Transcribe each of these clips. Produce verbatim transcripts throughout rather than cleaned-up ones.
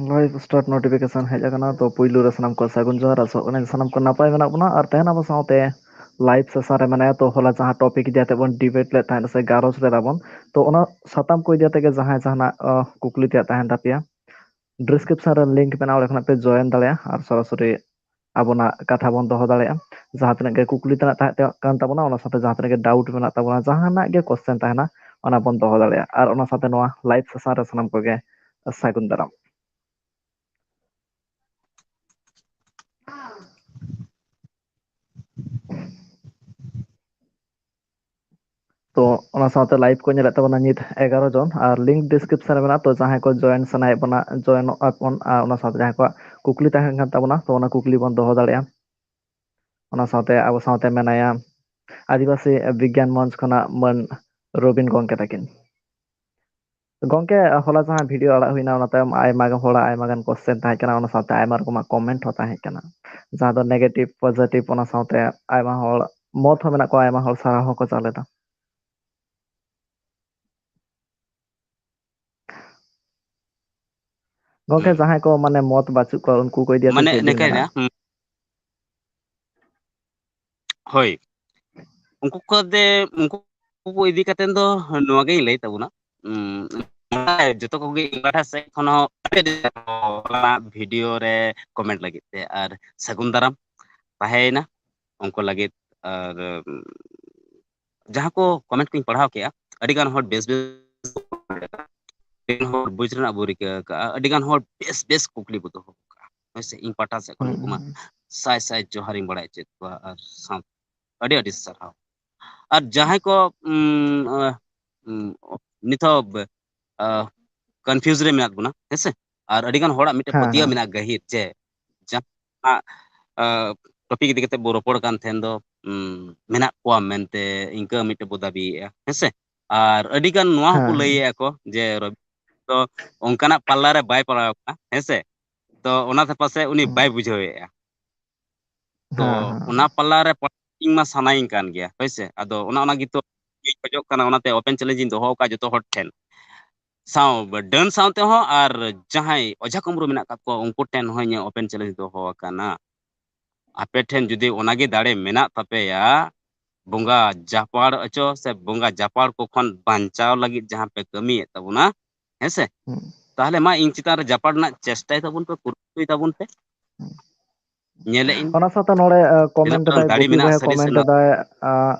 Live start notification ᱦᱮᱡ ᱟᱠᱟᱱᱟ᱾ ᱛᱚ ᱯᱩᱭᱞᱩ ᱨᱮ ᱥᱟᱱᱟᱢ ᱠᱚ ᱥᱟᱹᱜᱩᱱ ᱡᱚᱦᱟᱨ, ᱟᱥᱚᱜ ᱠᱟᱹᱱᱟᱹᱧ ᱥᱟᱱᱟᱢ ᱠᱚ ᱱᱟᱯᱟᱭ ᱢᱮᱱᱟᱜ ᱵᱚᱱᱟ᱾ ᱟᱨ ᱛᱮᱦᱮᱧ ᱟᱵᱚ ᱥᱟᱶᱛᱮ live session ᱨᱮ ᱢᱮᱱᱟᱭᱟ᱾ ᱛᱚ ᱦᱚᱞᱟ ᱡᱟᱦᱟᱸ topic ᱤᱫᱤ ᱠᱟᱛᱮ ᱵᱚᱱ debate ᱞᱮᱫ ᱛᱟᱦᱮᱸᱫ ᱥᱮ ᱜᱟᱞᱚᱪ ᱞᱮᱫᱟ ᱵᱚᱱ, ᱛᱚ ᱚᱱᱟ ᱥᱟᱛᱟᱢ ᱠᱚ ᱤᱫᱤ ᱠᱟᱛᱮ ᱜᱮ ᱡᱟᱦᱟᱸᱭ ᱡᱟᱦᱟᱱᱟᱜ ᱟᱸ, ᱠᱩᱠᱞᱤ ᱛᱮᱭᱟᱜ ᱛᱟᱦᱮᱱ ᱛᱟᱯᱮᱭᱟ, description ᱨᱮ link ᱢᱮᱱᱟᱜᱼᱟ, ᱚᱸᱰᱮ ᱠᱷᱚᱱᱟᱜ ᱯᱮ join ᱫᱟᱲᱮᱭᱟᱜᱼᱟ ᱟᱨ ᱥᱚᱨᱟᱥᱚᱨᱤ ᱟᱵᱚᱱᱟᱜ ᱠᱟᱛᱷᱟ ᱵᱚᱱ ᱫᱚᱦᱚ ᱫᱟᱲᱮᱭᱟᱜᱼᱟ᱾ ᱡᱟᱦᱟᱸ ᱛᱤᱱᱟᱹᱜ ᱜᱮ ᱠᱩᱠᱞᱤ ᱛᱮᱱᱟᱜ ᱛᱟᱦᱮᱸ ᱠᱟᱱ ᱛᱟᱵᱚᱱᱟ, ᱚᱱᱟ ᱥᱟᱶᱛᱮ ᱡᱟᱦᱟᱸ ᱛᱤᱱᱟᱹᱜ ᱜᱮ doubt ᱢᱮᱱᱟᱜ ᱛᱟᱵᱚᱱᱟ, ᱡᱟᱦᱟᱱᱟᱜ ᱜᱮ question ᱛᱟᱦᱮᱱᱟ, ᱚᱱᱟ ᱵᱚᱱ ᱫᱚᱦᱚ ᱫᱟᱲᱮᱭᱟᱜᱼᱟ᱾ ᱟᱨ ᱚᱱᱟ ᱥᱟᱶᱛᱮ ᱱᱚᱣᱟ live session ᱨᱮ ᱥᱟᱱᱟᱢ ᱠᱚᱜᱮ ᱥᱟᱹᱜᱩᱱ ᱫᱟᱨᱟᱢ᱾ ᱛᱚ ᱚᱱᱟ ᱥᱟᱶᱛᱮ live ᱠᱚ ᱧᱮᱞᱮᱫ ᱛᱟᱵᱚᱱᱟ ᱱᱤᱛ ᱮᱜᱟᱨᱚ ᱡᱚᱱ, ᱟᱨ link description ᱨᱮ ᱢᱮᱱᱟᱜᱼᱟ᱾ ᱛᱚ ᱡᱟᱦᱟᱸᱭ ᱠᱚ join ᱥᱟᱱᱟᱭᱮᱫ ᱵᱚᱱᱟ, joinᱚᱜ ᱟᱵᱚᱱ, ᱟᱨ ᱚᱱᱟ ᱥᱟᱶᱛᱮ ᱡᱟᱦᱟᱸᱭ ᱠᱚᱣᱟᱜ ᱠᱩᱠᱞᱤ ᱛᱟᱦᱮᱸ ᱠᱟᱱ ᱛᱟᱵᱚᱱᱟ, ᱛᱚ ᱚᱱᱟ ᱠᱩᱠᱞᱤ ᱵᱚᱱ ᱫᱚᱦᱚ ᱫᱟᱲᱮᱭᱟᱜᱼᱟ᱾ ᱚᱱᱟ ᱥᱟᱶᱛᱮ ᱟᱵᱚ ᱥᱟᱶᱛᱮ ᱢᱮᱱᱟᱭᱟ ᱟᱹᱫᱤᱵᱟᱹᱥᱤ ᱵᱤᱜᱽᱜᱟᱱ ᱢᱚᱧᱪ ᱠᱷᱚᱱᱟᱜ ᱢᱟᱹᱱ ᱨᱚᱵᱤᱱ ᱜᱚᱢᱠᱮ ᱛᱟᱹᱠᱤᱱ᱾ ᱜᱚᱢᱠᱮ, ᱦᱚᱞᱟ ᱡᱟᱦᱟᱸ video ᱟᱲᱟᱜ ᱦᱩᱭᱱᱟ, ᱚᱱᱟ ᱛᱟᱭᱚᱢ ᱟᱭᱢᱟ ᱜᱟᱱ ᱦᱚᱲᱟᱜ ᱟᱭᱢᱟ ᱜᱟᱱ question ᱛᱟᱦᱮᱸ ᱠᱟᱱᱟ, ᱚᱱᱟ ᱥᱟᱶᱛᱮ ᱟᱭᱢᱟ ᱨᱚᱠᱚᱢᱟᱜ comment ᱦᱚᱸ ᱛᱟᱦᱮᱸ ᱠᱟᱱᱟ, ᱡᱟᱦᱟᱸ ᱫᱚ negative positive, ᱚᱱᱟ ᱥᱟᱶᱛᱮ ᱟᱭᱢᱟ ᱦᱚᱲ ᱢᱚᱛ ᱦᱚᱸ ᱢᱮᱱᱟᱜ ᱠᱚᱣᱟ, ᱟᱭᱢᱟ ᱦᱚᱲ ᱥᱟᱨᱦᱟᱣ ᱦᱚᱸᱠᱚ ᱪᱟᱞ ᱮᱫᱟ᱾ ᱜᱚᱢᱠᱮ, ᱦᱩᱸ᱾ ᱡᱟᱦᱟᱸᱭ ᱠᱚ ᱢᱟᱱᱮ ᱢᱚᱛ ᱵᱟᱹᱪᱩᱜ ᱠᱚᱣᱟ, ᱩᱱᱠᱩ ᱠᱚ ᱤᱫᱤ ᱠᱟᱛᱮ ᱢᱟᱱᱮ ᱪᱮᱫ ᱵᱤᱱ ᱱᱤᱝᱠᱟᱹᱭ ᱢᱮᱱᱟ? ᱱᱟ, ᱦᱩᱸ᱾ ᱦᱳᱭ, ᱩᱱᱠᱩ ᱠᱚ ᱫᱮ-, ᱩᱱᱠᱩ ᱠᱚ ᱤᱫᱤ ᱠᱟᱛᱮ ᱫᱚ ᱱᱚᱣᱟ ᱜᱤᱧ ᱞᱟᱹᱭ ᱛᱟᱵᱚᱱᱟ᱾ ᱩᱸ, ᱡᱚᱛᱚ ᱠᱚᱜᱮ ᱤᱧ ᱯᱟᱦᱴᱟ ᱥᱮᱫ ᱠᱷᱚᱱ ᱦᱚᱸ ᱚᱱᱟ video ᱨᱮ comment ᱞᱟᱹᱜᱤᱫ ᱛᱮ, ᱟᱨ ᱥᱟᱹᱜᱩᱱ ᱫᱟᱨᱟᱢ ᱛᱟᱦᱮᱸᱭᱮᱱᱟ ᱩᱱᱠᱩ ᱞᱟᱹᱜᱤᱫ᱾ ᱟᱨ, ᱩᱸ, ᱡᱟᱦᱟᱸ ᱠᱚ comment ᱠᱚᱧ ᱯᱟᱲᱦᱟᱣ ᱠᱮᱜᱼᱟ, ᱟᱹᱰᱤ ᱜᱟᱱ ᱦᱚᱲ ᱵᱮᱥ ᱵᱮᱥ ᱟᱹᱰᱤ ᱜᱟᱱ ᱦᱚᱲ ᱵᱩᱡᱽ ᱨᱮᱱᱟᱜ ᱵᱚ ᱨᱤᱠᱟᱹ ᱟᱠᱟᱜᱼᱟ, ᱟᱹᱰᱤ ᱜᱟᱱ ᱦᱚᱲ ᱵᱮᱥ ᱵᱮᱥ ᱠᱩᱠᱞᱤ ᱵᱚ ᱫᱚᱦᱚ ᱟᱠᱟᱜᱼᱟ᱾ ᱦᱳᱭ ᱥᱮ, ᱤᱧ ᱯᱟᱦᱴᱟ ᱥᱮᱫ ᱠᱷᱚᱱ ᱦᱩᱸ, ᱩᱱᱠᱩ ᱢᱟ ᱦᱩᱸ᱾ ᱥᱟᱭ ᱥᱟᱭ ᱡᱚᱦᱟᱨᱤᱧ ᱵᱟᱲᱟᱭ ᱦᱚᱪᱚᱭᱮᱫ ᱠᱚᱣᱟ, ᱟᱨ ᱥᱟᱶ-, ᱟᱹᱰᱤ ᱟᱹᱰᱤ ᱥᱟᱨᱦᱟᱣ᱾ ᱟᱨ ᱡᱟᱦᱟᱸᱭ ᱠᱚ, ᱩᱸ, ᱟᱸ, ᱩᱸ, ᱱᱤᱛ ᱦᱚᱸ ᱵ-, ᱟᱸ, confuse ᱨᱮ ᱢᱮᱱᱟᱜ ᱵᱚᱱᱟ, ᱦᱮᱸ ᱥᱮ? ᱟᱨ ᱟᱹᱰᱤ ᱜᱟᱱ ᱦᱚᱲᱟᱜ ᱢᱤᱫᱴᱮᱱ ᱦᱮᱸ, ᱯᱟᱹᱛᱭᱟᱹᱣ ᱦᱮᱸ᱾ ᱢᱮᱱᱟᱜᱼᱟ ᱜᱟᱹᱦᱤᱨ, ᱡᱮ ᱡᱟᱦᱟᱸ, ᱟᱸ, topic ᱤᱫᱤ ᱠᱟᱛᱮ ᱵᱚ ᱨᱚᱯᱚᱲ ᱠᱟᱱ ᱛᱟᱦᱮᱸᱱ ᱫᱚ, ᱩᱸ, ᱢᱮᱱᱟᱜ ᱠᱚᱣᱟ ᱢᱮᱱᱛᱮ ᱤᱱᱠᱟᱹ ᱢᱤᱫᱴᱮᱡ ᱵᱚ ᱫᱟᱹᱵᱤᱭᱮᱫᱼᱟ, ᱦᱮᱸ ᱥᱮ? ᱟᱨ ᱟᱹᱰᱤ ᱜᱟᱱ ᱱᱚᱣᱟ ᱦᱚᱸᱠᱚ ᱦᱮᱸ, ᱦᱮᱸ᱾ ᱞᱟᱹᱭᱮᱫᱼᱟ ᱠᱚ ᱡᱮ ᱨᱚᱵᱤ ᱫᱚ ᱚᱱᱠᱟᱱᱟᱜ ᱯᱟᱞᱞᱟ ᱨᱮ ᱵᱟᱭ ᱯᱟᱲᱟᱣ ᱠᱟᱱᱟ, ᱦᱮᱸ ᱥᱮ? ᱛᱚ ᱚᱱᱟᱛᱮ ᱯᱟᱥᱮᱡ ᱩᱱᱤ ᱦᱩᱸ᱾ ᱵᱟᱭ ᱵᱩᱡᱷᱟᱹᱣᱮᱫᱼᱟ᱾ ᱛᱚ ᱦᱮᱸ, ᱦᱮᱸ, ᱚᱱᱟ ᱦᱮᱸ᱾ ᱯᱟᱞᱞᱟ ᱨᱮ ᱯᱟᱲᱟᱣ ᱤᱧ ᱢᱟ ᱥᱟᱱᱟᱭᱤᱧ ᱠᱟᱱ ᱜᱮᱭᱟ, ᱦᱳᱭ ᱥᱮ? ᱟᱫᱚ ᱚᱱᱟ, ᱚᱱᱟ ᱜᱮᱛᱚ ᱤᱧ ᱠᱷᱚᱡᱚᱜ ᱠᱟᱱᱟ, ᱚᱱᱟᱛᱮ open challenge ᱤᱧ ᱫᱚᱦᱚ ᱟᱠᱟᱫ ᱡᱚᱛᱚ ᱦᱚᱲ ᱴᱷᱮᱱ᱾ ᱥᱟᱶ, ᱰᱟᱹᱱ ᱥᱟᱶ ᱛᱮᱦᱚᱸ ᱟᱨ ᱡᱟᱦᱟᱸᱭ ᱚᱡᱷᱟ ᱠᱩᱢᱵᱽᱲᱩ ᱢᱮᱱᱟᱜ ᱟᱠᱟᱫ ᱠᱚᱣᱟ, ᱩᱱᱠᱩ ᱴᱷᱮᱱ ᱦᱚᱸ ᱤᱧᱟᱹᱜ open challenge ᱫᱚᱦᱚ ᱟᱠᱟᱱᱟ᱾ ᱟᱯᱮ ᱴᱷᱮᱱ ᱡᱩᱫᱤ ᱚᱱᱟᱜᱮ ᱫᱟᱲᱮ ᱢᱮᱱᱟᱜ ᱛᱟᱯᱮᱭᱟ, ᱵᱚᱸᱜᱟ ᱡᱟᱯᱟᱲ ᱦᱚᱪᱚ ᱥᱮ ᱵᱚᱸᱜᱟ ᱡᱟᱯᱟᱲ ᱠᱚ ᱠᱷᱚᱱ ᱵᱟᱧᱪᱟᱣ ᱞᱟᱹᱜᱤᱫ ᱡᱟᱦᱟᱸ ᱯᱮ ᱠᱟᱹᱢᱤᱭᱮᱫ ᱛᱟᱵᱚᱱᱟ, ᱦᱮᱸ ᱥᱮ? ᱦᱩᱸ᱾ ᱛᱟᱦᱚᱞᱮ ᱢᱟ ᱤᱧ ᱪᱮᱛᱟᱱ ᱨᱮ ᱡᱟᱯᱟᱲ ᱨᱮᱱᱟᱜ ᱪᱮᱥᱴᱟᱭ ᱛᱟᱵᱚᱱ ᱯᱮ, ᱠᱩᱨᱩᱢᱩᱴᱩᱭ ᱛᱟᱵᱚᱱ ᱯᱮ᱾ ᱧᱮᱞᱮᱫ ᱟᱹᱧ ᱚᱱᱟ ᱥᱟᱶᱛᱮ ᱱᱚᱰᱮ, ᱟ, ᱛᱤᱱᱟᱹᱜ comment ᱜᱟᱱ ᱮᱫᱟᱭ, ᱫᱟᱲᱮ ᱜᱩᱯᱤ ᱢᱮᱱᱟᱜᱼᱟ ᱵᱷᱟᱭ ᱥᱟᱹᱨᱤ ᱥᱮ comment ᱱᱟᱥᱮ᱾ ᱮᱫᱟᱭ, ᱟ,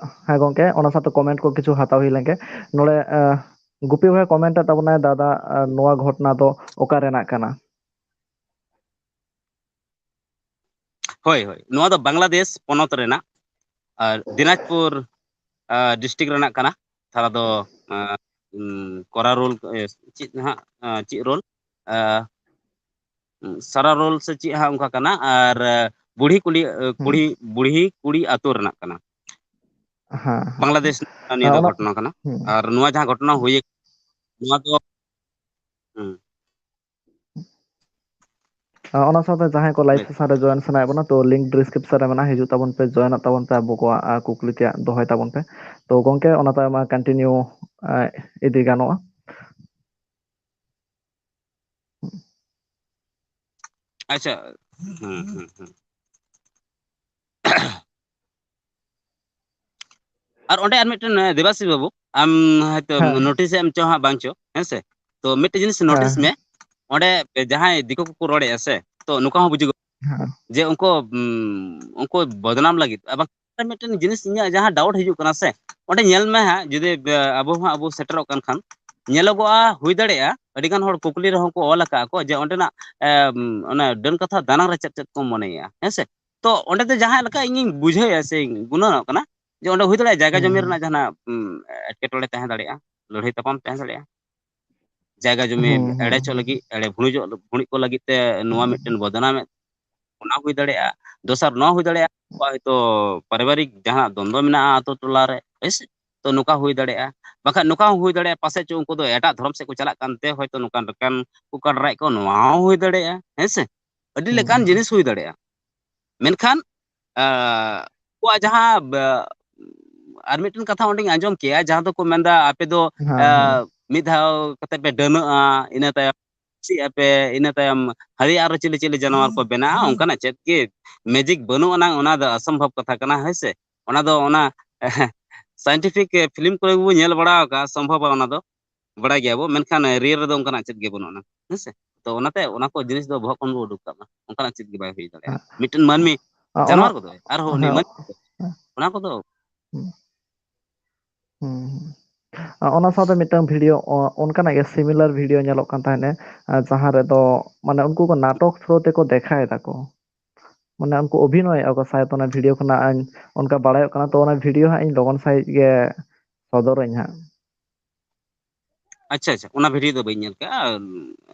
ᱦᱮᱸ ᱜᱚᱝᱠᱮ, ᱚᱱᱟ ᱥᱟᱶᱛᱮ comment ᱠᱚ ᱠᱤᱪᱷᱩ ᱦᱟᱛᱟᱣ ᱦᱩᱭ ᱞᱮᱱᱜᱮ᱾ ᱱᱚᱰᱮ, ᱟ, ᱜᱩᱯᱤ ᱵᱷᱟᱭ comment ᱮᱫ ᱛᱟᱵᱚᱱᱟᱭ, "ᱫᱟᱫᱟ, ᱟ, ᱱᱚᱣᱟ ᱜᱷᱚᱴᱚᱱᱟ ᱫᱚ ᱚᱠᱟ ᱨᱮᱱᱟᱜ ᱠᱟᱱᱟ?" ᱦᱳᱭ, ᱦᱳᱭ, ᱱᱚᱣᱟ ᱫᱚ ᱵᱟᱝᱞᱟᱫᱮᱥ ᱯᱚᱱᱚᱛ ᱨᱮᱱᱟᱜ, ᱟᱨ ᱫᱤᱱᱟᱡᱽᱯᱩᱨ, ᱟ, district ᱨᱮᱱᱟᱜ ᱠᱟᱱᱟ᱾ ᱛᱷᱟᱨᱟ ᱫᱚ, ᱟ, ᱩᱢ, ᱠᱚᱨᱟ ᱨᱳᱞ, ᱮ, ᱪᱮᱫ ᱦᱟᱸᱜ, ᱟ, ᱪᱮᱫ ᱨᱳᱞ? ᱟ, ᱩᱢ, ᱥᱟᱨᱟ ᱨᱳᱞ ᱥᱮ ᱪᱮᱫ ᱦᱟᱸᱜ ᱚᱱᱠᱟ ᱠᱟᱱᱟ᱾ ᱟᱨ, ᱟ, ᱵᱩᱲᱦᱤ ᱠᱩᱞᱤ, ᱟ, ᱦᱩᱸ᱾ ᱠᱩᱲᱤ, ᱵᱩᱲᱦᱤ ᱠᱩᱲᱤ ᱟᱹᱛᱩ ᱨᱮᱱᱟᱜ ᱠᱟᱱᱟ᱾ ᱦᱮᱸ, ᱦᱮᱸ᱾ ᱵᱟᱝᱞᱟᱫᱮᱥ ᱱᱤᱭᱟᱹ ᱦᱮᱸ, ᱫᱚ ᱚᱱᱟ, ᱜᱷᱚᱴᱚᱱᱟ ᱠᱟᱱᱟ᱾ ᱦᱩᱸ᱾ ᱟᱨ ᱱᱚᱣᱟ ᱡᱟᱦᱟᱸ ᱜᱷᱚᱴᱚᱱᱟ ᱦᱩᱭ, ᱱᱚᱣᱟ ᱫᱚ, ᱦᱩᱸ᱾ ᱟ, ᱚᱱᱟ ᱥᱟᱶᱛᱮ ᱡᱟᱦᱟᱸᱭ ᱠᱚ live ᱵᱮᱥ᱾ session ᱨᱮ join ᱥᱟᱱᱟᱭᱮᱫ ᱵᱚᱱᱟ, ᱛᱚ link description ᱨᱮ ᱢᱮᱱᱟᱜᱼᱟ, ᱦᱤᱡᱩᱜ ᱛᱟᱵᱚᱱ ᱯᱮ, join ᱚᱜ ᱛᱟᱵᱚᱱ ᱯᱮ, ᱟᱵᱚ ᱠᱚᱣᱟᱜ, ᱟ, ᱠᱩᱠᱞᱤ ᱛᱮᱭᱟᱜ ᱫᱚᱦᱚᱭ ᱛᱟᱵᱚᱱ ᱯᱮ᱾ ᱛᱚ ᱜᱚᱝᱠᱮ, ᱚᱱᱟ ᱛᱟᱭᱚᱢ, ᱟ, continue, ᱟ, ᱤᱫᱤ ᱜᱟᱱᱚᱜᱼᱟ᱾ ᱟᱪᱪᱷᱟ, ᱦᱩᱸ, ᱦᱩᱸ, ᱦᱩᱸ᱾ ᱟᱨ ᱚᱸᱰᱮ ᱟᱨ ᱢᱤᱫᱴᱮᱱ, ᱮ, ᱫᱮᱵᱟᱥᱤᱥ ᱵᱟᱹᱵᱩ, ᱟᱢ ᱦᱚᱭᱛᱳ ᱦᱮᱸ᱾ notice ᱮᱢ ᱪᱚ ᱦᱟᱸᱜ ᱵᱟᱝ ᱪᱚ, ᱦᱮᱸ ᱥᱮ? ᱛᱚ ᱢᱤᱫᱴᱮᱱ ᱡᱤᱱᱤᱥ notice ᱦᱮᱸ᱾ ᱢᱮ, ᱚᱸᱰᱮ ᱡᱟᱦᱟᱸᱭ ᱫᱤᱠᱩ ᱠᱚᱠᱚ ᱨᱚᱲᱮᱫᱼᱟ ᱥᱮ, ᱛᱚ ᱱᱚᱝᱠᱟ ᱦᱚᱸ ᱵᱩᱡᱩᱜᱚᱜ ᱦᱮᱸ᱾ ᱡᱮ ᱩᱱᱠᱩ, ᱩᱢ, ᱩᱱᱠᱩ ᱵᱚᱫᱱᱟᱢ ᱞᱟᱹᱜᱤᱫ᱾ ᱟᱵᱟᱨ ᱢᱤᱫᱴᱮᱱ ᱡᱤᱱᱤᱥ ᱤᱧᱟᱹᱜ ᱡᱟᱦᱟᱸ doubt ᱦᱤᱡᱩᱜ ᱠᱟᱱᱟ ᱥᱮ, ᱚᱸᱰᱮ ᱧᱮᱞ ᱢᱮ ᱦᱟᱸᱜ, ᱡᱩᱫᱤ, ᱮ, ᱟᱵᱚ ᱦᱚᱸ ᱟᱵᱚ ᱥᱮᱴᱮᱨᱚᱜ ᱠᱟᱱ ᱠᱷᱟᱱ, ᱧᱮᱞᱚᱜᱚᱜᱼᱟ, ᱦᱩᱭ ᱫᱟᱲᱮᱭᱟᱜᱼᱟ, ᱟᱹᱰᱤ ᱜᱟᱱ ᱦᱚᱲ ᱠᱩᱠᱞᱤ ᱨᱮᱦᱚᱸ ᱠᱚ ᱚᱞ ᱟᱠᱟᱫᱼᱟ ᱠᱚ ᱡᱮ ᱚᱸᱰᱮᱱᱟᱜ, ᱮ, ᱩᱢ, ᱚᱱᱟ ᱰᱟᱹᱱ ᱠᱟᱛᱷᱟ ᱫᱟᱱᱟᱝ ᱨᱮ ᱪᱮᱫ ᱪᱮᱫ ᱠᱚ ᱢᱚᱱᱮᱭᱮᱫᱼᱟ, ᱦᱮᱸ ᱥᱮ? ᱛᱚ ᱚᱸᱰᱮ ᱫᱚ ᱡᱟᱦᱟᱸ ᱞᱮᱠᱟ ᱤᱧᱤᱧ ᱵᱩᱡᱷᱟᱹᱣᱮᱫᱼᱟ ᱥᱮ ᱜᱩᱱᱟᱹᱱᱚᱜ ᱠᱟᱱᱟ ᱡᱮ ᱚᱸᱰᱮ ᱦᱩᱭ ᱫᱟᱲᱮᱭᱟᱜᱼᱟ ᱡᱟᱭᱜᱟ ᱦᱩᱸ, ᱡᱚᱢᱤ ᱦᱩᱸ᱾ ᱨᱮᱱᱟᱜ ᱡᱟᱦᱟᱱᱟᱜ, ᱩᱢ, ᱮᱴᱠᱮᱴᱚᱬᱮ ᱛᱟᱦᱮᱸ ᱫᱟᱲᱮᱭᱟᱜᱼᱟ, ᱞᱟᱹᱲᱦᱟᱹᱭ ᱛᱟᱯᱟᱢ ᱛᱟᱦᱮᱸ ᱫᱟᱲᱮᱭᱟᱜᱼᱟ, ᱡᱟᱭᱜᱟ ᱡᱚᱢᱤ ᱦᱩᱸ, ᱦᱩᱸ, ᱮᱲᱮ ᱪᱚ ᱦᱩᱸ᱾ ᱞᱟᱹᱜᱤᱫ, ᱮᱲᱮ ᱵᱷᱩᱲᱤᱡᱚᱜ, ᱵᱷᱩᱲᱤᱡ ᱠᱚ ᱞᱟᱹᱜᱤᱫ ᱛᱮ ᱱᱚᱣᱟ ᱦᱩᱸ᱾ ᱢᱤᱫᱴᱮᱱ ᱵᱚᱫᱱᱟᱢ ᱮ, ᱚᱱᱟ ᱦᱩᱭ ᱫᱟᱲᱮᱭᱟᱜᱼᱟ᱾ ᱫᱚᱥᱟᱨ ᱱᱚᱣᱟ ᱦᱩᱭ ᱫᱟᱲᱮᱭᱟᱜᱼᱟ, ᱩᱱᱠᱩᱣᱟᱜ ᱦᱚᱭᱛᱳ ᱯᱟᱨᱤᱵᱟᱨᱤᱠ ᱡᱟᱦᱟᱱᱟᱜ ᱫᱚᱱᱫᱚ ᱢᱮᱱᱟᱜᱼᱟ ᱟᱛᱳ ᱴᱚᱞᱟ ᱨᱮ, ᱦᱳᱭ ᱥᱮ? ᱛᱚ ᱱᱚᱝᱠᱟ ᱦᱩᱭ ᱫᱟᱲᱮᱭᱟᱜᱼᱟ᱾ ᱵᱟᱠᱷᱟᱱ ᱱᱚᱝᱠᱟ ᱦᱚᱸ ᱦᱩᱭ ᱫᱟᱲᱮᱭᱟᱜᱼᱟ, ᱯᱟᱥᱮᱡ ᱪᱚ ᱩᱱᱠᱩ ᱫᱚ ᱮᱴᱟᱜ ᱫᱷᱚᱨᱚᱢ ᱥᱮᱫ ᱠᱚ ᱪᱟᱞᱟᱜ ᱠᱟᱱᱛᱮ ᱦᱚᱭᱛᱳ ᱱᱚᱝᱠᱟᱱ ᱞᱮᱠᱟᱱ ᱠᱚ ᱠᱟᱰᱨᱟᱭᱮᱫ ᱠᱚᱣᱟ, ᱱᱚᱣᱟ ᱦᱚᱸ ᱦᱩᱭ ᱫᱟᱲᱮᱭᱟᱜᱼᱟ, ᱦᱮᱸ ᱥᱮ? ᱟᱹᱰᱤ ᱞᱮᱠᱟᱱ ᱦᱩᱸ᱾ ᱡᱤᱱᱤᱥ ᱦᱩᱭ ᱫᱟᱲᱮᱭᱟᱜᱼᱟ᱾ ᱢᱮᱱᱠᱷᱟᱱ, ᱟ, ᱩᱱᱠᱩᱣᱟᱜ ᱡᱟᱦᱟᱸ, ᱵᱟ-, ᱟᱨ ᱢᱤᱫᱴᱮᱱ ᱠᱟᱛᱷᱟ ᱚᱸᱰᱮᱧ ᱟᱸᱡᱚᱢ ᱠᱮᱜᱼᱟ, ᱡᱟᱦᱟᱸ ᱫᱚᱠᱚ ᱢᱮᱱᱫᱟ, ᱟᱯᱮ ᱫᱚ, ᱦᱮᱸ, ᱟ, ᱦᱮᱸ᱾ ᱢᱤᱫ ᱫᱷᱟᱣ ᱠᱟᱛᱮ ᱯᱮ ᱰᱟᱹᱱᱟᱹᱜᱼᱟ, ᱤᱱᱟᱹ ᱛᱟᱭᱚᱢ ᱪᱮᱫ ᱟᱯᱮ, ᱤᱱᱟᱹ ᱛᱟᱭᱚᱢ ᱦᱟᱹᱲᱤ ᱟᱨᱚ ᱪᱤᱞᱤ ᱪᱤᱞᱤ ᱡᱟᱱᱣᱟᱨ ᱠᱚ ᱵᱮᱱᱟᱜᱼᱟ, ᱚᱱᱠᱟᱱᱟᱜ ᱪᱮᱫ ᱜᱮ ᱢᱮᱡᱤᱠ ᱵᱟᱹᱱᱩᱜ ᱟᱱᱟᱝ, ᱚᱱᱟ ᱫᱚ ᱚᱥᱚᱢᱵᱷᱚᱵ ᱠᱟᱛᱷᱟ ᱠᱟᱱᱟ, ᱦᱳᱭ ᱥᱮ? ᱚᱱᱟ ᱫᱚ ᱚᱱᱟ ᱥᱟᱭᱮᱱᱴᱤᱯᱷᱤᱠ ᱯᱷᱤᱞᱢ ᱠᱚᱨᱮ ᱜᱮᱵᱚ ᱧᱮᱞ ᱵᱟᱲᱟ ᱟᱠᱟᱫᱼᱟ, ᱥᱚᱢᱵᱷᱚᱵᱟ ᱚᱱᱟ ᱫᱚ, ᱵᱟᱲᱟᱭ ᱜᱮᱭᱟᱵᱚ, ᱢᱮᱱᱠᱷᱟᱱ ᱨᱤᱭᱮᱞ ᱨᱮᱫᱚ ᱚᱱᱠᱟᱱᱟᱜ ᱪᱮᱫ ᱜᱮ ᱵᱟᱹᱱᱩᱜ ᱟᱱᱟᱝ, ᱦᱮᱸ ᱥᱮ? ᱛᱚ ᱚᱱᱟᱛᱮ ᱚᱱᱟ ᱠᱚ ᱡᱤᱱᱤᱥ ᱫᱚ ᱵᱚᱦᱚᱜ ᱠᱷᱚᱱ ᱵᱚ ᱩᱰᱩᱠ ᱠᱟᱜ ᱢᱟ, ᱚᱱᱠᱟᱱᱟᱜ ᱪᱮᱫ ᱜᱮ ᱵᱟᱭ ᱦᱩᱭ ᱫᱟᱲᱮᱭᱟᱜᱼᱟ᱾ ᱢᱤᱫᱴᱮᱱ ᱢᱟᱹᱱᱢᱤ, ᱚᱱᱟ ᱡᱟᱱᱣᱟᱨ ᱠᱚᱫᱚ, ᱟᱨᱦᱚᱸ ᱩᱱᱤ ᱦᱮᱸ, ᱢᱟᱹᱱᱢᱤ ᱠᱚᱫᱚ, ᱚᱱᱟ ᱠᱚᱫᱚ ᱦᱩᱸ᱾ ᱦᱩᱸ, ᱦᱩᱸ᱾ ᱟ, ᱚᱱᱟ ᱥᱟᱶᱛᱮ ᱢᱤᱫᱴᱟᱝ ᱵᱷᱤᱰᱤᱭᱳ, ᱚ-, ᱚᱱᱠᱟᱱᱟᱜ ᱜᱮ ᱥᱤᱢᱤᱞᱟᱨ ᱵᱷᱤᱰᱤᱭᱳ ᱧᱮᱞᱚᱜ ᱠᱟᱱ ᱛᱟᱦᱮᱸᱱᱟ, ᱟ, ᱡᱟᱦᱟᱸ ᱨᱮᱫᱚ ᱢᱟᱱᱮ ᱩᱱᱠᱩ ᱠᱚ ᱱᱟᱴᱚᱠ ᱛᱷᱨᱳ ᱛᱮᱠᱚ ᱫᱮᱠᱷᱟᱭ ᱫᱟᱠᱚ᱾ ᱢᱟᱱᱮ ᱩᱱᱠᱩ ᱚᱵᱷᱤᱱᱚᱭᱮᱫᱼᱟ ᱠᱚ ᱥᱟᱭᱟᱫ ᱚᱱᱟ ᱵᱷᱤᱰᱤᱭᱳ ᱠᱷᱚᱱᱟᱜ, ᱟᱧ-, ᱚᱱᱠᱟ ᱵᱟᱲᱟᱭᱚᱜ ᱠᱟᱱᱟ᱾ ᱛᱚ ᱚᱱᱟ ᱵᱷᱤᱰᱤᱭᱳ ᱦᱟᱸᱜ ᱤᱧ ᱞᱚᱜᱚᱱ ᱥᱟᱺᱦᱤᱡ ᱜᱮ ᱥᱚᱫᱚᱨᱟᱹᱧ ᱦᱟᱸᱜ᱾ ᱟᱪᱪᱷᱟ, ᱟᱪᱪᱷᱟ, ᱚᱱᱟ ᱵᱷᱤᱰᱤᱭᱳ ᱫᱚ ᱵᱟᱹᱧ ᱧᱮᱞ ᱠᱟᱜᱼᱟ,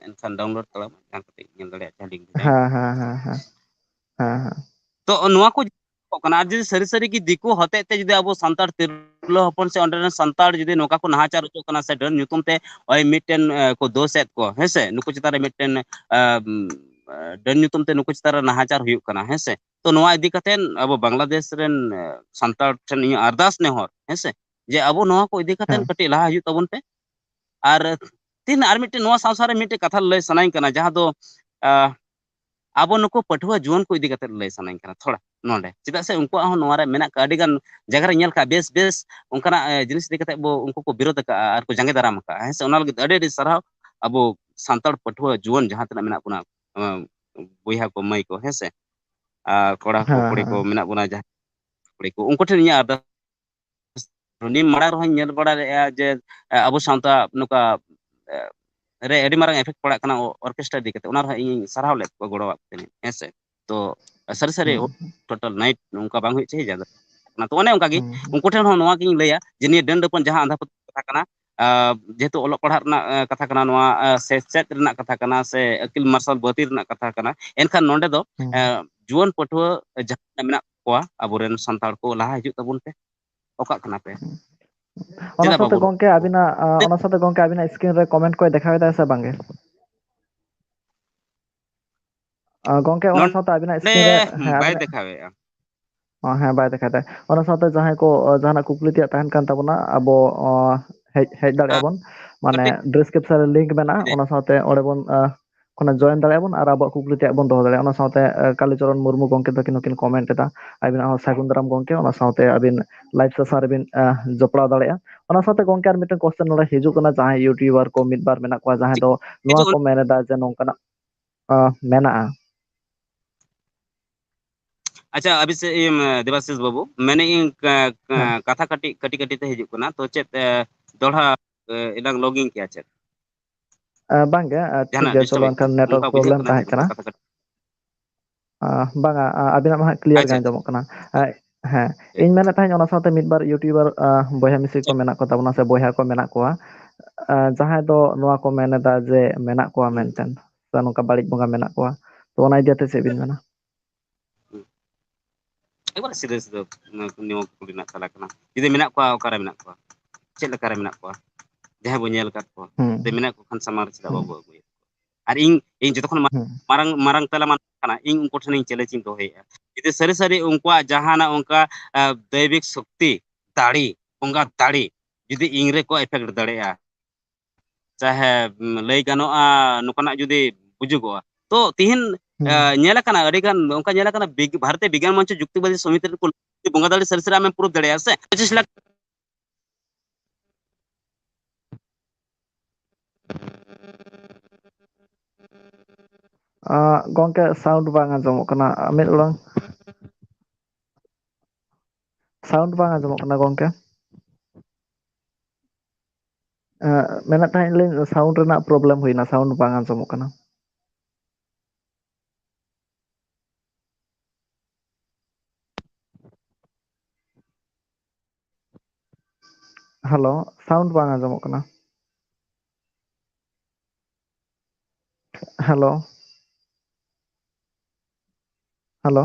ᱮᱱᱠᱷᱟᱱ ᱰᱟᱣᱩᱱᱞᱳᱰ ᱛᱟᱞᱟᱝ ᱢᱮ, ᱡᱟᱦᱟᱸ ᱠᱟᱛᱮ ᱧᱮᱞ ᱫᱟᱲᱮᱭᱟᱜᱼᱟ, ᱡᱟᱦᱟᱸ ᱞᱤᱝᱠ ᱨᱮ᱾ ᱦᱮᱸ, ᱦᱮᱸ, ᱦᱮᱸ, ᱦᱮᱸ᱾ ᱦᱮᱸ, ᱦᱮᱸ᱾ ᱛᱚ ᱱᱚᱣᱟ ᱠᱚ ᱠᱟᱱᱟ, ᱟᱨ ᱡᱩᱫᱤ ᱥᱟᱹᱨᱤ ᱥᱟᱹᱨᱤ ᱜᱮ ᱫᱤᱠᱩ ᱦᱚᱛᱮᱡ ᱛᱮ ᱡᱩᱫᱤ ᱟᱵᱚ ᱥᱟᱱᱛᱟᱲ ᱛᱤᱨᱞᱟᱹ ᱦᱚᱯᱚᱱ ᱥᱮ ᱚᱸᱰᱮ ᱨᱮᱱ ᱥᱟᱱᱛᱟᱲ ᱡᱩᱫᱤ ᱱᱚᱝᱠᱟ ᱠᱚ ᱱᱟᱦᱟᱪᱟᱨ ᱦᱚᱪᱚᱜ ᱠᱟᱱᱟ ᱥᱮ ᱰᱟᱹᱱ ᱧᱩᱛᱩᱢ ᱛᱮ ᱳᱭ ᱢᱤᱫᱴᱮᱱ, ᱮ, ᱠᱚ ᱫᱳᱥ ᱮᱫ ᱠᱚ, ᱦᱮᱸ ᱥᱮ? ᱱᱩᱠᱩ ᱪᱮᱛᱟᱱ ᱨᱮ ᱢᱤᱫᱴᱮᱱ, ᱮ, ᱩᱢ, ᱮ, ᱰᱟᱹᱱ ᱧᱩᱛᱩᱢ ᱛᱮ ᱱᱩᱠᱩ ᱪᱮᱛᱟᱱ ᱨᱮ ᱱᱟᱦᱟᱪᱟᱨ ᱦᱩᱭᱩᱜ ᱠᱟᱱᱟ, ᱦᱮᱸ ᱥᱮ? ᱛᱚ ᱱᱚᱣᱟ ᱤᱫᱤ ᱠᱟᱛᱮ ᱟᱵᱚ ᱵᱟᱝᱞᱟᱫᱮᱥ ᱨᱮᱱ, ᱮ, ᱥᱟᱱᱛᱟᱲ ᱴᱷᱮᱱ ᱤᱧᱟᱹᱜ ᱟᱨᱫᱟᱥ ᱱᱮᱦᱚᱨ, ᱦᱮᱸ ᱥᱮ? ᱡᱮ ᱟᱵᱚ ᱱᱚᱣᱟ ᱠᱚ ᱤᱫᱤ ᱠᱟᱛᱮ ᱦᱮᱸ᱾ ᱠᱟᱹᱴᱤᱡ ᱞᱟᱦᱟ ᱦᱤᱡᱩᱜ ᱛᱟᱵᱚᱱ ᱯᱮ᱾ ᱟᱨ ᱛᱤᱱ, ᱟᱨ ᱢᱤᱫᱴᱮᱱ ᱱᱚᱣᱟ ᱥᱟᱶ ᱥᱟᱶ ᱨᱮ ᱢᱤᱫᱴᱮᱱ ᱠᱟᱛᱷᱟ ᱞᱟᱹᱭ ᱥᱟᱱᱟᱧ ᱠᱟᱱᱟ, ᱡᱟᱦᱟᱸ ᱫᱚ, ᱟ, ᱟᱵᱚ ᱱᱩᱠᱩ ᱯᱟᱹᱴᱷᱩᱣᱟᱹ ᱡᱩᱣᱟᱹᱱ ᱠᱚ ᱤᱫᱤ ᱠᱟᱛᱮ ᱞᱟᱹᱭ ᱥᱟᱱᱟᱧ ᱠᱟᱱᱟ ᱛᱷᱚᱲᱟ ᱱᱚᱰᱮ, ᱪᱮᱫᱟᱜ ᱥᱮ ᱩᱱᱠᱩᱣᱟᱜ ᱦᱚᱸ ᱱᱚᱣᱟ ᱨᱮ ᱢᱮᱱᱟᱜ ᱠᱚᱣᱟ, ᱟᱹᱰᱤ ᱜᱟᱱ ᱡᱟᱭᱜᱟ ᱨᱮ ᱧᱮᱞ ᱠᱟᱜᱼᱟ, ᱵᱮᱥ ᱵᱮᱥ ᱚᱱᱠᱟᱱᱟᱜ, ᱮ, ᱡᱤᱱᱤᱥ ᱤᱫᱤ ᱠᱟᱛᱮ ᱵᱚ, ᱩᱱᱠᱩ ᱠᱚ ᱵᱤᱨᱳᱫ ᱟᱠᱟᱜᱼᱟ ᱟᱨ ᱠᱚ ᱡᱟᱸᱜᱮ ᱫᱟᱨᱟᱢ ᱟᱠᱟᱜᱼᱟ, ᱦᱮᱸ ᱥᱮ? ᱚᱱᱟ ᱞᱟᱹᱜᱤᱫ ᱟᱹᱰᱤ ᱟᱹᱰᱤ ᱥᱟᱨᱦᱟᱣ᱾ ᱟᱵᱚ ᱥᱟᱱᱛᱟᱲ ᱯᱟᱹᱴᱷᱩᱣᱟᱹ ᱡᱩᱣᱟᱹᱱ ᱡᱟᱦᱟᱸ ᱛᱤᱱᱟᱹᱜ ᱢᱮᱱᱟᱜ ᱵᱚᱱᱟ, ᱮ, ᱵᱚᱭᱦᱟ ᱠᱚ, ᱢᱟᱹᱭ ᱠᱚ, ᱦᱮᱸ ᱥᱮ, ᱟᱨ ᱠᱚᱲᱟ ᱠᱚ, ᱦᱮᱸ, ᱠᱩᱲᱤ ᱠᱚ ᱦᱮᱸ᱾ ᱢᱮᱱᱟᱜ ᱵᱚᱱᱟ, ᱡᱟᱦᱟᱸ ᱠᱩᱲᱤ ᱠᱚ, ᱩᱱᱠᱩ ᱴᱷᱮᱱ ᱤᱧᱟᱹᱜ ᱟᱨᱫᱟᱥ, ᱱᱤᱭᱟᱹ ᱢᱟᱲᱟᱝ ᱨᱮᱦᱚᱸᱧ ᱧᱮᱞ ᱵᱟᱲᱟ ᱞᱮᱫᱼᱟ ᱡᱮ, ᱮ, ᱟᱵᱚ ᱥᱟᱶᱛᱟ ᱱᱚᱝᱠᱟ, ᱮ, ᱨᱮ ᱟᱹᱰᱤ ᱢᱟᱨᱟᱝ ᱮᱯᱷᱮᱠᱴ ᱯᱟᱲᱟᱜ ᱠᱟᱱᱟ ᱚ-, ᱚᱨᱠᱮᱥᱴᱨᱟ ᱤᱫᱤ ᱠᱟᱛᱮ, ᱚᱱᱟ ᱨᱮᱦᱚᱸ ᱤᱧᱤᱧ ᱥᱟᱨᱦᱟᱣ ᱞᱮᱫ ᱠᱚᱣᱟ, ᱜᱚᱲᱚᱣᱟᱜ ᱠᱚ ᱛᱟᱦᱮᱸᱫ, ᱦᱮᱸ ᱥᱮ᱾ ᱛᱚ ᱥᱟᱹᱨᱤ ᱥᱟᱹᱨᱤ ᱦᱩᱸ, ᱦᱩᱸ᱾ ᱴᱳᱴᱟᱞ ᱱᱟᱭᱤᱴ ᱱᱚᱝᱠᱟ ᱵᱟᱝ ᱦᱩᱭᱩᱜ ᱪᱟᱹᱦᱤ ᱡᱟᱫᱟ᱾ ᱚᱱᱟ ᱛᱚ ᱚᱱᱮ ᱚᱱᱠᱟ ᱜᱮ ᱦᱩᱸ, ᱦᱩᱸ᱾ ᱩᱱᱠᱩ ᱴᱷᱮᱱ ᱦᱚᱸ ᱱᱚᱣᱟ ᱜᱤᱧ ᱞᱟᱹᱭᱟ ᱡᱮ ᱱᱤᱭᱟᱹ ᱰᱟᱹᱱ ᱰᱟᱹᱯᱟᱹᱱ ᱡᱟᱦᱟᱸ ᱟᱸᱫᱷᱟ ᱯᱟᱹᱛᱭᱟᱹᱣ ᱠᱟᱛᱷᱟ ᱠᱟᱱᱟ, ᱟ, ᱡᱮᱦᱮᱛᱩ ᱚᱞᱚᱜ ᱯᱟᱲᱦᱟᱜ ᱨᱮᱱᱟᱜ, ᱟ, ᱠᱟᱛᱷᱟ ᱠᱟᱱᱟ, ᱱᱚᱣᱟ, ᱟ, ᱥᱮᱪᱮᱫ ᱨᱮᱱᱟᱜ ᱠᱟᱛᱷᱟ ᱠᱟᱱᱟ ᱥᱮ ᱟᱹᱠᱤᱞ ᱢᱟᱨᱥᱟᱞ ᱵᱟᱹᱛᱤ ᱨᱮᱱᱟᱜ ᱠᱟᱛᱷᱟ ᱠᱟᱱᱟ, ᱮᱱᱠᱷᱟᱱ ᱱᱚᱰᱮ ᱫᱚ, ᱦᱩᱸ᱾ ᱟ, ᱡᱩᱣᱟᱹᱱ ᱯᱟᱹᱴᱷᱩᱣᱟᱹ ᱡᱟᱦᱟᱸ ᱛᱤᱱᱟᱹᱜ ᱢᱮᱱᱟᱜ ᱠᱚᱣᱟ ᱟᱵᱚᱨᱮᱱ ᱥᱟᱱᱛᱟᱲ ᱠᱚ, ᱞᱟᱦᱟ ᱦᱤᱡᱩᱜ ᱛᱟᱵᱚᱱ ᱯᱮ᱾ ᱚᱠᱟᱜ ᱠᱟᱱᱟ ᱯᱮ? ᱦᱩᱸ᱾ ᱚᱱᱟ ᱪᱮᱫᱟᱜ ᱥᱟᱶᱛᱮ ᱵᱟᱵᱚᱱ ᱜᱚᱝᱠᱮ ᱟᱹᱵᱤᱱᱟᱜ, ᱟ, ᱚᱱᱟ ᱥᱟᱶᱛᱮ ᱜᱚᱝᱠᱮ ᱟᱹᱵᱤᱱᱟᱜ ᱥᱠᱨᱤᱱ ᱨᱮ ᱠᱚᱢᱮᱱᱴ ᱠᱚᱭ ᱫᱮᱠᱷᱟᱣ ᱮᱫᱟ ᱥᱮ ᱵᱟᱝᱜᱮ? ᱟ, ᱜᱚᱝᱠᱮ, ᱚᱱᱟ ᱥᱟᱶᱛᱮ ᱟᱹᱵᱤᱱᱟᱜ ᱱᱚᱰᱮ ᱥᱠᱨᱤᱱ ᱨᱮ, ᱦᱮᱸ, ᱵᱟᱭ ᱟᱹᱵᱤᱱᱟᱜ, ᱫᱮᱠᱷᱟᱣᱮᱫᱼᱟ᱾ ᱚ, ᱦᱮᱸ, ᱵᱟᱭ ᱫᱮᱠᱷᱟᱣ ᱮᱫᱟ᱾ ᱚᱱᱟ ᱥᱟᱶᱛᱮ ᱡᱟᱦᱟᱸᱭ ᱠᱚ, ᱟ, ᱡᱟᱦᱟᱱᱟᱜ ᱠᱩᱠᱞᱤ ᱛᱮᱭᱟᱜ ᱛᱟᱦᱮᱱ ᱠᱟᱱ ᱛᱟᱵᱚᱱᱟ, ᱟᱵᱚ, ᱚ, ᱦᱮᱡ, ᱦᱮᱡ ᱫᱟᱲᱮᱭᱟᱜᱼᱟ ᱦᱮᱸ᱾ ᱵᱚᱱ᱾ ᱢᱟᱱᱮ ᱠᱟᱹᱴᱤᱡ ᱰᱤᱥᱠᱨᱤᱯᱥᱚᱱ ᱨᱮ ᱞᱤᱝᱠ ᱢᱮᱱᱟᱜᱼᱟ, ᱚᱱᱟ ᱥᱟᱶᱛᱮ ᱚᱸᱰᱮ ᱵᱚᱱ ᱟᱸ, ᱠᱷᱚᱱᱟᱜ ᱡᱚᱭᱮᱱ ᱫᱟᱲᱮᱭᱟᱜᱼᱟ ᱵᱚᱱ ᱟᱨ ᱟᱵᱚᱣᱟᱜ ᱠᱩᱠᱞᱤ ᱛᱮᱭᱟᱜ ᱵᱚᱱ ᱫᱚᱦᱚ ᱫᱟᱲᱮᱭᱟᱜᱼᱟ᱾ ᱚᱱᱟ ᱥᱟᱶᱛᱮ ᱟᱸ, ᱠᱟᱞᱤᱪᱚᱨᱚᱱ ᱢᱩᱨᱢᱩ ᱜᱚᱢᱠᱮ ᱛᱟᱹᱠᱤᱱ ᱦᱚᱸᱠᱤᱱ ᱠᱚᱢᱮᱱᱴ ᱮᱫᱟ, ᱟᱹᱵᱤᱱᱟᱜ ᱦᱚᱸ ᱥᱟᱹᱜᱩᱱ ᱫᱟᱨᱟᱢ ᱜᱚᱢᱠᱮ, ᱚᱱᱟ ᱥᱟᱶᱛᱮ ᱟᱹᱵᱤᱱ ᱞᱟᱭᱤᱵᱷ ᱥᱮᱥᱚᱱ ᱨᱮᱵᱤᱱ ᱟᱸ, ᱡᱚᱯᱲᱟᱣ ᱫᱟᱲᱮᱭᱟᱜᱼᱟ᱾ ᱚᱱᱟ ᱥᱟᱶᱛᱮ ᱜᱚᱢᱠᱮ ᱟᱨ ᱢᱤᱫᱴᱮᱱ ᱠᱚᱥᱪᱮᱱ ᱱᱚᱰᱮ ᱦᱤᱡᱩᱜ ᱠᱟᱱᱟ, ᱡᱟᱦᱟᱸᱭ ᱤᱭᱩᱴᱩᱵᱟᱨ ᱠᱚ ᱢᱤᱫ ᱵᱟᱨ ᱢᱮᱱᱟᱜ ᱠᱚᱣᱟ ᱡᱟᱦᱟᱸᱭ ᱫᱚ ᱱᱚᱣᱟ ᱦᱤᱡᱩᱜ ᱠᱚ ᱢᱮᱱ ᱮᱫᱟ ᱡᱮ ᱱᱚᱝᱠᱟᱱᱟᱜ ᱟᱸ, ᱢᱮᱱᱟᱜᱼᱟ᱾ ᱟᱪᱪᱷᱟ, ᱚᱵᱷᱤᱥᱮᱠ, ᱤᱭᱟᱹ, ᱫᱮᱵᱟᱥᱤᱥ ᱵᱟᱹᱵᱩ, ᱢᱮᱱᱮᱫ ᱟᱹᱧ, ᱠᱟ-, ᱠᱟ-, ᱦᱮᱸ᱾ ᱠᱟᱛᱷᱟ ᱠᱟᱹᱴᱤᱡ, ᱠᱟᱹᱴᱤᱡ, ᱠᱟᱹᱴᱤᱡ ᱛᱮ ᱦᱤᱡᱩᱜ ᱠᱟᱱᱟ, ᱛᱚ ᱪᱮᱫ, ᱮ, ᱫᱚᱦᱲᱟ, ᱮ, ᱮᱱᱟᱝ ᱞᱚᱜᱤᱝ ᱠᱮᱭᱟ ᱪᱮᱫ? ᱮ, ᱵᱟᱝᱜᱮ, ᱮ, ᱴᱷᱤᱠ ᱡᱟᱦᱟᱱᱟᱜ ᱜᱮᱭᱟ, ᱪᱚᱞᱚ ᱰᱤᱥᱴᱟᱨᱵᱮᱱᱥ ᱮᱱᱠᱷᱟᱱ ᱱᱮᱴᱣᱟᱨᱠ ᱚᱱᱠᱟ ᱵᱩᱡᱷᱟᱹᱜ ᱯᱨᱚᱵᱞᱮᱢ ᱠᱟᱱᱟ ᱛᱟᱦᱮᱸ ᱦᱤᱡᱩᱜ ᱠᱟᱱᱟ᱾ ᱠᱟᱱᱟ᱾ ᱠᱟᱛᱷᱟ ᱠᱟᱹᱴᱤᱡ ᱟ, ᱵᱟᱝᱟ, ᱟ, ᱟᱹᱵᱤᱱᱟᱜ ᱢᱟ ᱦᱟᱸᱜ ᱠᱞᱤᱭᱟᱨ ᱜᱮ ᱟᱪᱪᱷᱟ, ᱟᱪᱪᱷᱟ᱾ ᱟᱸᱡᱚᱢᱚᱜ ᱠᱟᱱᱟ᱾ ᱟ, ᱦᱮᱸ, ᱤᱧ ᱢᱮᱱᱮᱫ ᱛᱟᱦᱮᱸᱫ ᱚᱱᱟ ᱥᱟᱶᱛᱮ ᱢᱤᱫ ᱵᱟᱨ ᱤᱭᱩᱴᱩᱵᱟᱨ, ᱟ, ᱵᱚᱭᱦᱟ ᱢᱤᱥᱤ ᱠᱚ ᱢᱮᱱᱟᱜ ᱠᱚ ᱛᱟᱵᱚᱱᱟ ᱥᱮ ᱵᱚᱭᱦᱟ ᱠᱚ ᱢᱮᱱᱟᱜ ᱠᱚᱣᱟ, ᱟ, ᱡᱟᱦᱟᱸᱭ ᱫᱚ ᱱᱚᱣᱟ ᱠᱚ ᱢᱮᱱ ᱮᱫᱟ ᱡᱮ ᱢᱮᱱᱟᱜ ᱠᱚᱣᱟ ᱦᱩᱸ᱾ ᱢᱮᱱᱛᱮ, ᱥᱮ ᱱᱚᱝᱠᱟ ᱵᱟᱹᱲᱤᱡ ᱵᱚᱸᱜᱟ ᱢᱮᱱᱟᱜ ᱠᱚᱣᱟ, ᱛᱚ ᱚᱱᱟ ᱤᱫᱤ ᱠᱟᱛᱮ ᱪᱮᱫ ᱵᱤᱱ ᱢᱮᱱᱟ? ᱦᱩᱸ᱾ ᱮᱠᱵᱟᱨᱮ ᱥᱤᱫᱷᱟᱹ ᱥᱤᱫᱷᱟᱹ ᱱᱤᱭᱚᱢ ᱠᱩᱠᱞᱤ ᱨᱮᱱᱟᱜ ᱛᱮᱞᱟ ᱠᱟᱱᱟ᱾ ᱡᱩᱫᱤ ᱢᱮᱱᱟᱜ ᱠᱚᱣᱟ, ᱚᱠᱟᱨᱮ ᱢᱮᱱᱟᱜ ᱠᱚᱣᱟ? ᱪᱮᱫ ᱞᱮᱠᱟᱨᱮ ᱢᱮᱱᱟᱜ ᱠᱚᱣᱟ? ᱡᱟᱦᱟᱸᱭ ᱵᱚᱱ ᱧᱮᱞ ᱟᱠᱟᱫ ᱠᱚᱣᱟ᱾ ᱦᱩᱸ, ᱡᱩᱫᱤ ᱢᱮᱱᱟᱜ ᱠᱚ ᱠᱷᱟᱱ ᱥᱟᱢᱟᱝ ᱨᱮ ᱪᱮᱫᱟᱜ ᱦᱩᱸ, ᱵᱟᱵᱚ ᱟᱹᱜᱩᱭᱮᱫ ᱠᱚᱣᱟ? ᱟᱨ ᱤᱧ, ᱤᱧ ᱡᱚᱛᱚ ᱠᱷᱚᱱ ᱢᱟ-, ᱦᱩᱸ, ᱢᱟᱨᱟᱝ, ᱢᱟᱨᱟᱝ ᱛᱟᱞᱟ ᱢᱟᱱ ᱠᱟᱱᱟ, ᱤᱧ ᱩᱱᱠᱩ ᱴᱷᱮᱱᱤᱧ ᱪᱮᱞᱮᱧᱡᱽ ᱤᱧ ᱫᱚᱦᱚᱭᱮᱫᱼᱟ᱾ ᱡᱩᱫᱤ ᱥᱟᱹᱨᱤ ᱥᱟᱹᱨᱤ ᱩᱱᱠᱩᱣᱟᱜ ᱡᱟᱦᱟᱱᱟᱜ ᱚᱱᱠᱟ, ᱟ, ᱫᱚᱭᱵᱤᱠ ᱥᱚᱠᱛᱤ, ᱫᱟᱲᱮ, ᱵᱚᱸᱜᱟ ᱫᱟᱲᱮ, ᱡᱩᱫᱤ ᱤᱧ ᱨᱮᱠᱚ ᱮᱯᱷᱮᱠᱴ ᱫᱟᱲᱮᱭᱟᱜᱼᱟ, ᱪᱟᱦᱮ, ᱩᱢ, ᱞᱟᱹᱭ ᱜᱟᱱᱚᱜᱼᱟ, ᱱᱚᱝᱠᱟᱱᱟᱜ ᱡᱩᱫᱤ ᱵᱩᱡᱩᱜᱚᱜᱼᱟ, ᱛᱚ ᱛᱤᱦᱤᱧ, ᱦᱩᱸ, ᱟ, ᱧᱮᱞ ᱟᱠᱟᱱᱟ, ᱟᱹᱰᱤ ᱜᱟᱱ ᱚᱱᱠᱟ ᱧᱮᱞ ᱟᱠᱟᱱᱟ, ᱵᱤᱜ-, ᱵᱷᱟᱨᱚᱛᱤᱭᱚ ᱵᱤᱜᱽᱜᱟᱱ ᱢᱚᱧᱪᱚ ᱡᱩᱠᱛᱤᱵᱟᱫᱤ ᱥᱚᱢᱤᱛᱤ ᱨᱮᱠᱚ ᱵᱚᱸᱜᱟ ᱫᱟᱲᱮ ᱥᱟᱹᱨᱤ ᱥᱟᱹᱨᱤ ᱟᱢᱮᱢ ᱯᱨᱩᱯᱷ ᱫᱟᱲᱮᱭᱟᱜᱼᱟ ᱥᱮ? ᱯᱚᱸᱪᱤᱥ ᱞᱟᱠᱷ ᱟᱸ, ᱜᱚᱝᱠᱮ, ᱥᱟᱣᱩᱱᱰ ᱵᱟᱝ ᱟᱸᱡᱚᱢᱚᱜ ᱠᱟᱱᱟ᱾ ᱢᱤᱫ ᱩᱲᱟᱝ ᱥᱟᱣᱩᱱᱰ ᱵᱟᱝ ᱟᱸᱡᱚᱢᱚᱜ ᱠᱟᱱᱟ, ᱜᱚᱝᱠᱮ᱾ ᱟᱸ, ᱢᱮᱱᱮᱫ ᱛᱟᱦᱮᱸᱫ ᱞᱤᱧ, ᱥᱟᱣᱩᱱᱰ ᱨᱮᱱᱟᱜ ᱯᱨᱚᱵᱞᱮᱢ ᱦᱩᱭᱱᱟ, ᱥᱟᱣᱩᱱᱰ ᱵᱟᱝ ᱟᱸᱡᱚᱢᱚᱜ ᱠᱟᱱᱟ᱾ ᱦᱮᱞᱳ, ᱥᱟᱣᱩᱱᱰ ᱵᱟᱝ ᱟᱸᱡᱚᱢᱚᱜ ᱠᱟᱱᱟ᱾ Hello, hello.